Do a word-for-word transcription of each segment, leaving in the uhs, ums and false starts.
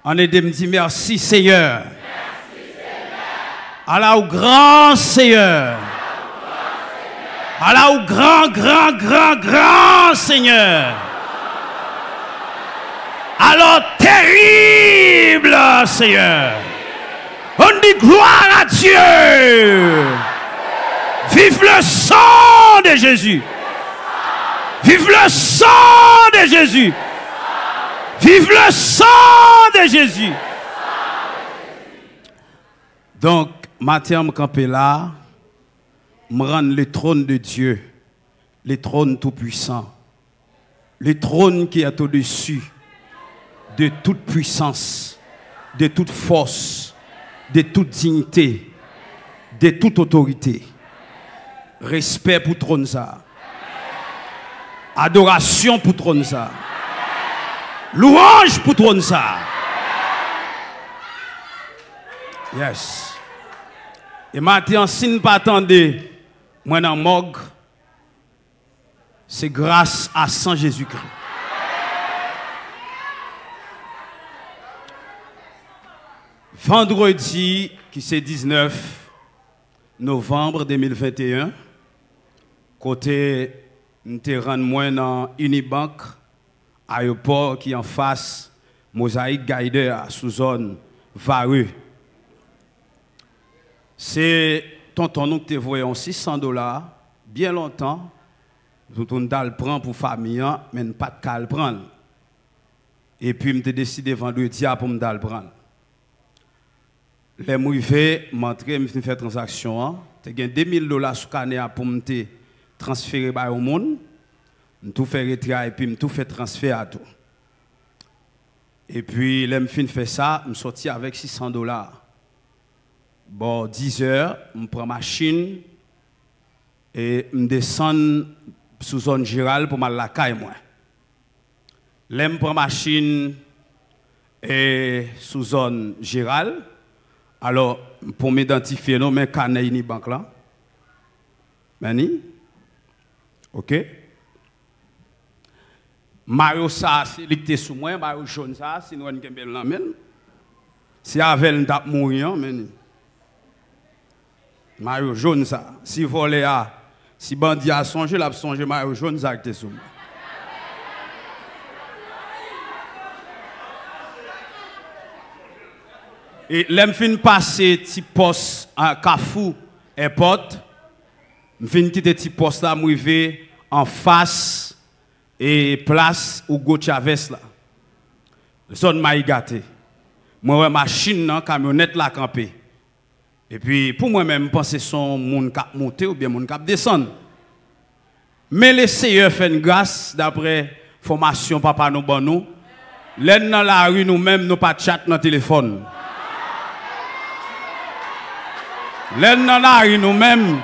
Ann ede m di, mèsi, Seyè. Ala ou gran, Seyè. Ala ou gran, gran, gran, gran, Seyè. Ala ou terib, Seyè. On dit gloire à Dieu. Vive le sang de Jésus. Vive le sang de Jésus. Vive le sang de Jésus. Donk, maten an, m kanpe la, m rann le trône de Dieu, le trône tout-puissant, le trône qui est au-dessus de toute puissance, de toute force, de toute dignité, de toute autorité. Respè pou twòn sa a. Adorasyon pou twòn sa a. Lwanj pou twòn sa a. Yes. E maten an, si n pa tande mwen nan mòg, se gras a san Jezikri. Vandredi, ki se diznèf novanm de mil venteyen, kote m te rann mwen nan Unibank, ayewopò ki anfas Mosaic Guider a, sou zòn Varreux. Se tonton nou ki te voye yon sis san dola, byen lontan, pou, pou n t al pran pou fanmi an, men n pa t ka al pran l. Epi m te deside vandredi a pou m t al pran l. Lè m rive, m antre, m fin fè tranzaksyon an. Te gen de mil dola sou kanè a pou m te transfere bay yon moun. M tou fè retrè a epi m tou fè transfè a tou. Epi, lè m fin fè sa, m sòti avèk sis san dola. Bò dizè, m pran machin e m desann sou zòn Jeral pou m al lakay mwen. Lè m pran machin e sou zòn Jeral, alò, pou m idantifye nou, men kanè Unibank lan. Men ni. Oke. Mayo sa a, se li ki te sou mwen, mayo jòn sa a, si nou wè n kenbe l nan men l. Se avè l n t ap mouri an, men ni. Mayo jòn sa a. Si vòlè a, si bandi a sonje, l ap sonje mayo jòn sa a ki te sou mwen. E lè m fin pase ti pòs a Kafou Èpòt, m fin kite ti pòs la, m rive anfas e plas Hugo Chavez la. Zòn Mayi Gate. Mwen wè machin nan, kamyonèt la kanpe. Epi, pou mwen menm, m panse se yon moun k ap monte oubyen moun k ap desann. Men Leseyè fè n gras, daprè enfòmasyon papa nou ban nou. Lè n nan lari nou menm, nou pa tchat nan telefòn. Lè n nan lari nou menm,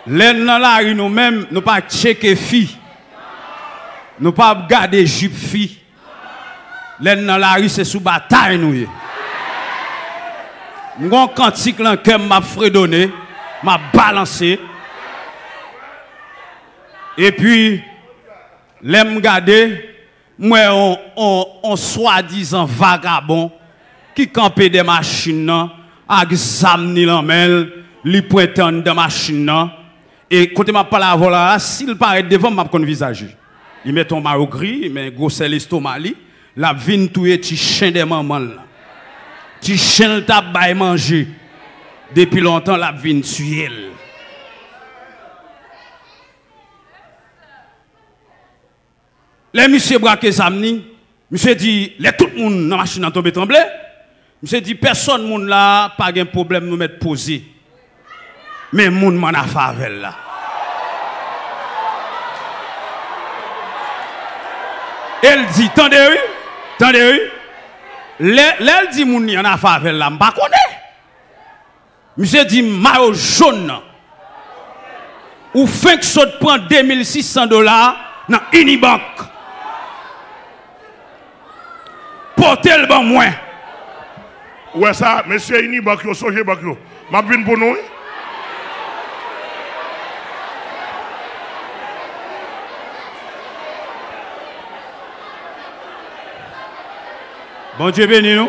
lè n nan lari nou menm, nou pa tcheke fi. Nou pa ap gade jip fi. Lè n nan lari, se sou batay nou ye. M gon kantik lan kè m, m ap fredone, m ap balanse. Epi, lè m gade, m wè on, on, on swadizan vagabon ki kanpe dè machin nan ak zam ni lan men l, li pwente anndan machin nan. E kote m ap pale avè w la a, si l parèt devan m, m ap konn vizaj li. Li mete yon mayo gri, men gwosè lestoma li, l ap vin touye ti chen dè manman l lan. Ti chen l t ap bay manje depi lontan, l ap vin tiye l. Lè misye brake zam ni, misye di, lè tout moun nan machin nan tonbe tranble, misye di, pèsòn moun la pa gen pwoblèm, nou mèt poze. Men moun m ann afè avè l la. E l di, tande wi, tande wi. Lè, lè l di moun li ann afè avè l la, m pa konnen. Misye di mayo jòn nan. Ou fenk sot pran de mil sis san dola nan Unibank. Pote l ban mwen. Ou wè sa, mesye Unibank yo, sonje bank yo. M ap vin pou nou, wi. Bondye beni nou.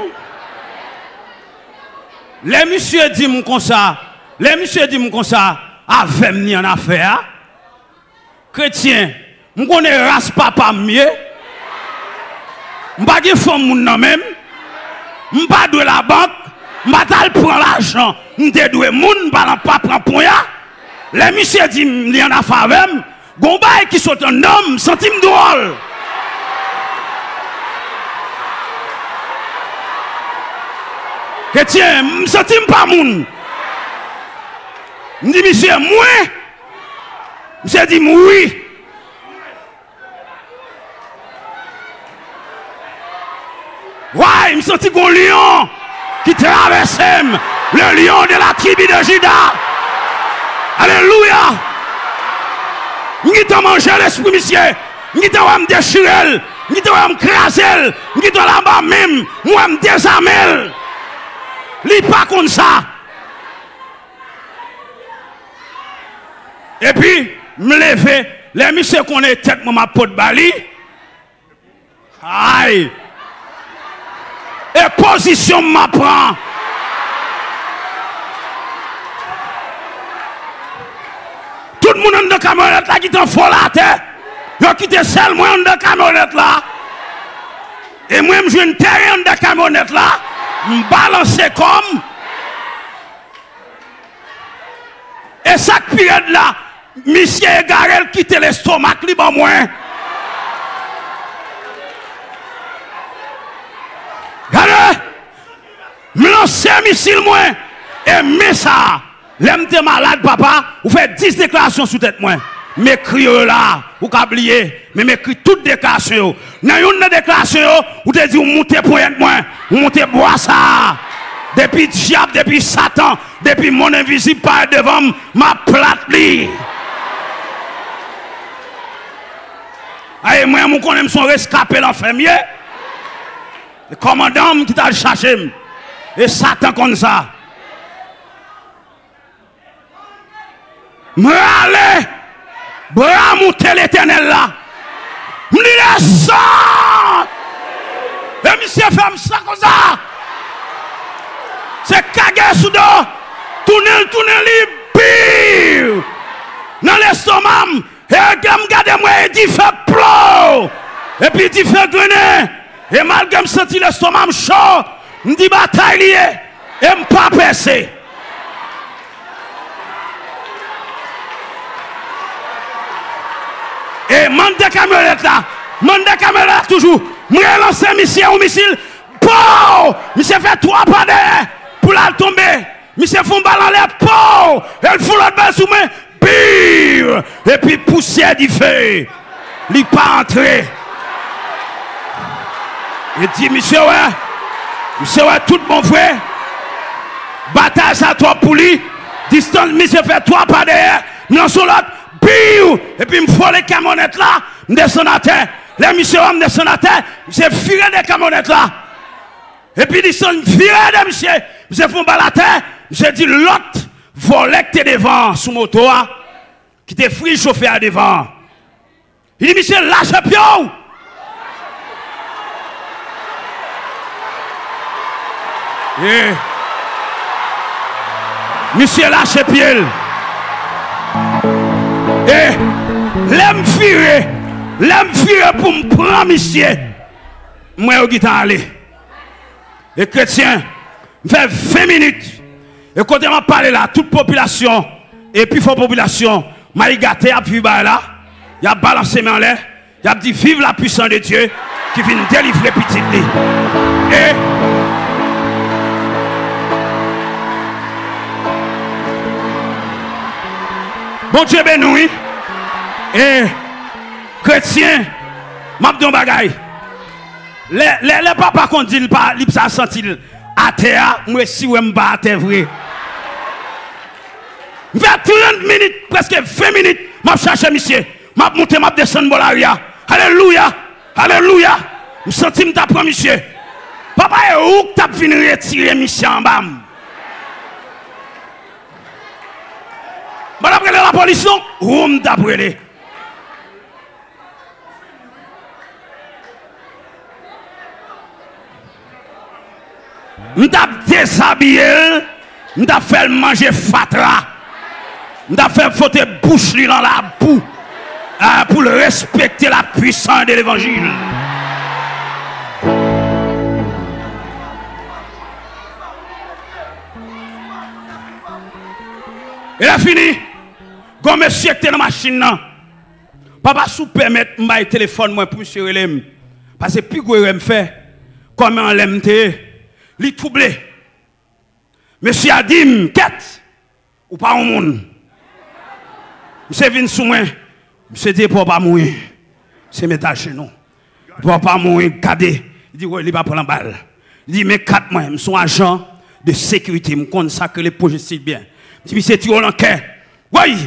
Lè misye di m konsa, lè misye di m konsa, avè m ni annafè a. Kretyen, m konnen ras papa m ye. M pa gen fanm moun nan men m. M pa dwe labank. M pa t al pran lajan m te dwe moun, m pa nan, pa pran ponya. Lè misye di m li annafè avè m, gon bagay ki sot anndan m, m santi m dwòl. Kretyen, m santi m pa moun. M di misye, mwen? Misye di m wi. Way, m santi gon lyon ki travèse m. Le lion de la tribu de Juda. Alelouya. M gentan manje lespri misye. M gentan wè m dechire l. M gentan wè m kraze l. M gentan l anba men m. M wè m dezame l. Li pa konn sa. Epi, m leve. Lè misye konnen tèt mwen m ap pot ba li. Ay! E pozisyon m ap pran. Tout moun anndan kamyonèt la gentan vole atè. Yo kite sèl mwen anndan kamyonèt la. E mwen, m jwenn teren anndan kamyonèt la. M balanse kò m. E sa k pi rèd la, misye egare, l kite lestomak li ban mwen. Gade! M lanse misil mwen. E men sa a, lè m te malad, papa, ou fè dis deklarasyon sou tèt mwen. M ekri yo la, ou ka bliye, men m ekri tout deklarasyon yo. Nan youn nan deklarasyon yo, ou te di w moute ponyèt mwen, ou moute bwa sa a. Depi dyab, depi Satan, depi monn envizib parèt devan m, m ap plat li. Ay, mwen, ou konnen m se yon reskape lanfè m ye. E kòmandan m ki t al chache m. E Satan konn sa. M rale bra m moute Letènèl la. M di, desann! E misye fè m sa konsa. Se kage sou do. Tounen l, tounen li, biw! Nan lestoma m. E lè m gade, m wè e dife plo. Epi dife grennen. E malgre m santi lestoma m cho, m di batay li ye. E m pa pèse. E m anndan kamyonèt la. M anndan kamyonèt la toujou. M relanse misye yon misil. Pow! Misye fè twa pa dèyè pou l al tonbe. Misye fè yon bal anlè. Pow! E l fè yon lòt bal sou mwen. Biw! Epi pousyè dife. Li pa antre. E di, misye wè, misye wè tout bon vre. Batay sa twòp pou li. Distans misye fè twa pa dèyè. M lanse yon lòt. Biw! Epi m vole kamyonèt la. M desann atè. Lè misye wè m desann atè, misye vire de kamyonèt la. Epi li sann vire de misye. Misye fè yon bal atè. Misye di lòt vòlè k te devan an sou moto a, ki te fri chofè a devan an. Li di, misye, lache pye w! E misye lache pye l. E lè m vire, lè m vire pou m pran misye, m wè yo gentan ale. E kretyen, m fè ven minit. E kote m ap pale la, tout popilasyon, e pifò popilasyon Mayi Gate ap viv bagay la. Y ap balanse men anlè. Y ap di, vive la puissance de Dieu ki vin delivre pitit li. E Bondye beni w, wi. E kretyen, m ap di yon bagay. Lè, lè, lè papa konn di l pa, li pa santi l atè a, m resi wè m pa atè vre. M fè trant minit, prèske ven minit, m ap chache misye. M ap moute, m ap desann bò lari a. Alelouya! Alelouya! M santi m ta pran misye. Papa, e ou k t ap vin retire misye anba m. M pa t ap rele lapolis non, ou m t ap rele. M t ap dezabiye l, m t ap fè l manje fatra. M t ap fè fwote bouch li nan labou, ah, pou l respekte la puissance de l'évangile. E lè fini, gon mesye ki te nan machin nan. Papa, si w pèmèt, m bay telefòn mwen pou misye rele m. Paske pi gwo erè m fè, kòm anlè m te ye, li twouble. Mesye a di m, kèt, ou pa yon moun. Misye vin sou mwen. Misye di, epa w pa mouri. Misye met ajenou. Epa w pa mouri, gade. Li di, wè, li pa pran bal. Li di, men kat mwen, m se yon ajan de sekirite, m konn sa k rele pwojestil byen. M di, misye tire w nan kè. Woy!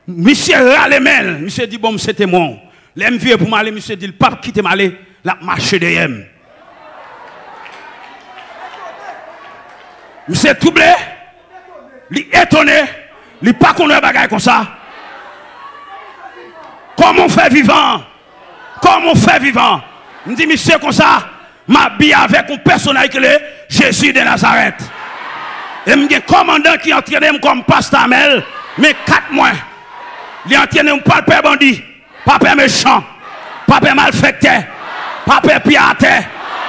Misye rale men l. Misye di, bon, m se temwen w. Lè m vire pou m ale, misye di l p ap kite m ale, l ap mache dèyè m. Misye twouble, li etone, li pa konn wè bagay konsa. Kòman w fè vivan? Kòman w fè vivan? M di misye konsa, m abiye avèk yon pèsonaj ki rele Jezi de Nazarèt. E m gen kòmandan ki antrene m kòm pastè Amèl, men kat mwen. Li antrene m pa pè bandi, pa pè mechan, pa pè malfektè, pa pè pye atè,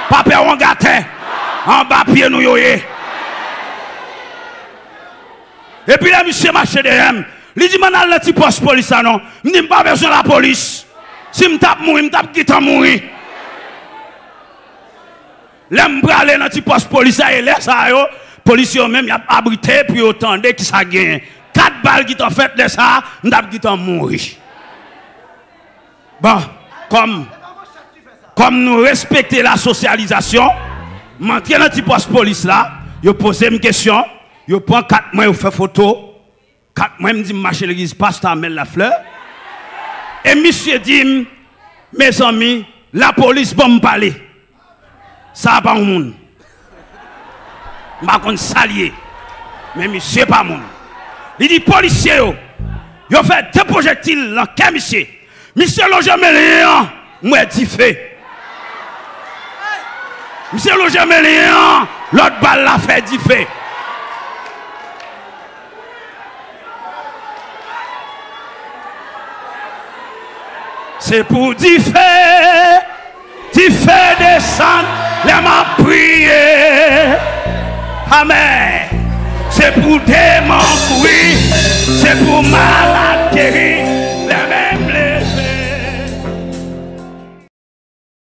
pa pè wongatè. Anba pye nou yo ye. Epi lè misye mache dèyè m, li di m ann al nan ti pòs polis la non. M di m pa bezwen lapolis. Si m t ap mouri, m t ap gentan mouri. Lè m prale nan ti pòs polis la, e lè sa yo, polis yo menm, y ap abrite pou yo tande ki sa k genyen. Kat bal gentan fèt, lè sa a, m t ap gentan mouri. Bon, kòm, kòm nou respekte la sosyalizasyon, m antre nan ti pòs polis la, yo poze m kesyon, yo pran kat mwen, yo fè foto. Kat mwen, m di m mache legliz pastè Amèl Laflè. E misye di m, mezanmi, lapolis ban m pale. Sa a pa yon moun. M pa konn sa l ye. Men misye pa moun. Li di polisye yo, yo fè de pwojektil nan kè misye. Misye lonje men li an, m wè dife. Misye lonje men li an, lòt bal la fè dife. Se pou dife, dife desann lè m ap priye. Amèn. Se pou demon kouri, se pou malad geri.